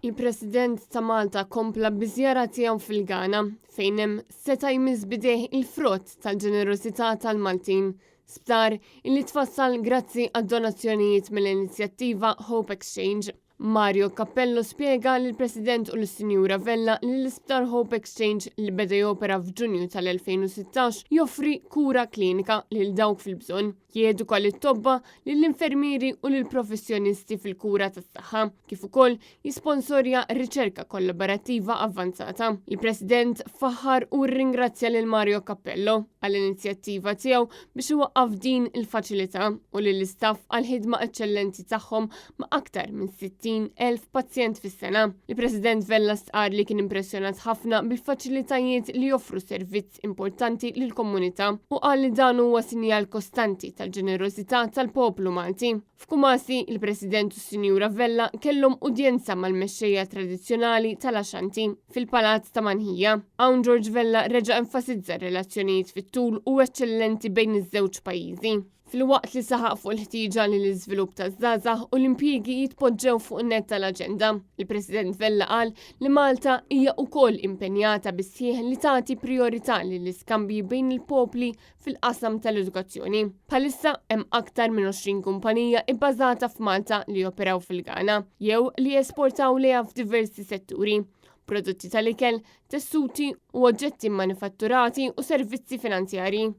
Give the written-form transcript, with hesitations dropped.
Il-President ta' Malta kompla biż-żjara tiegħu fil-Ghana, fejn hemm seta' jmiss b'idejh il-frott tal-ġenerożità tal-Maltin, sptar illi tfassal grazzi għad-donazzjonijiet mill-inizjattiva Hope Exchange. Mario Cappello spjega lill-President u lis-Sinjura Vella li l-Isptar Hope Exchange li beda jopera f'Ġunju tal-2016 joffri kura klinika lil dawk fil-bżonn, jeduka lit-tobba, lill-infermieri u lill-professjonisti fil-kura tas-saħħa, kif ukoll jisponsorja riċerka kollaborattiva avvanzata. Il-President faħħar u rringrazzja lil Mario Cappello għall-inizjattiva tiegħu biex iwaqqaf din il-faċilità u lill-istaff għall-ħidma eċċellenti tagħhom ma' aktar minn 60,000 pazjent fis-sena. Il-President Vella stqarr li kien impressjonat ħafna bil-faċilitajiet li joffru servizz importanti lill-komunità u qal li dan huwa sinjal kostanti tal-ġenerożità tal-poplu Malti. F'Kumasi, il-President u s-Sinjura Vella kellhom udjenza mal-mexxejja tradizzjonali tal-Ashanti fil-Palazz ta' Manħija. Hawn George Vella reġa' enfasizza r-relazzjonijiet fit-tul u eċċellenti bejn iż-żewġ pajjiżi. Filwaqt li saħaq fuq il-ħtieġa li l-iżvilupp taż-żgħażagħ u l-impjiegi jitpoġġew fuq nett tal-aġenda, il-President Vella qal li Malta hija wkoll impenjata bis-sħiħ li tagħti prijorità lill-iskambji bejn il-popli fil-qasam tal-edukazzjoni. Bħalissa hemm aktar minn 20 kumpanija ibbażata f'Malta li joperaw fil-Ghana jew li jesportaw lejha f'diversi setturi, prodotti tal-ikel, tessuti u oġġetti manifatturati u servizzi finanzjarji.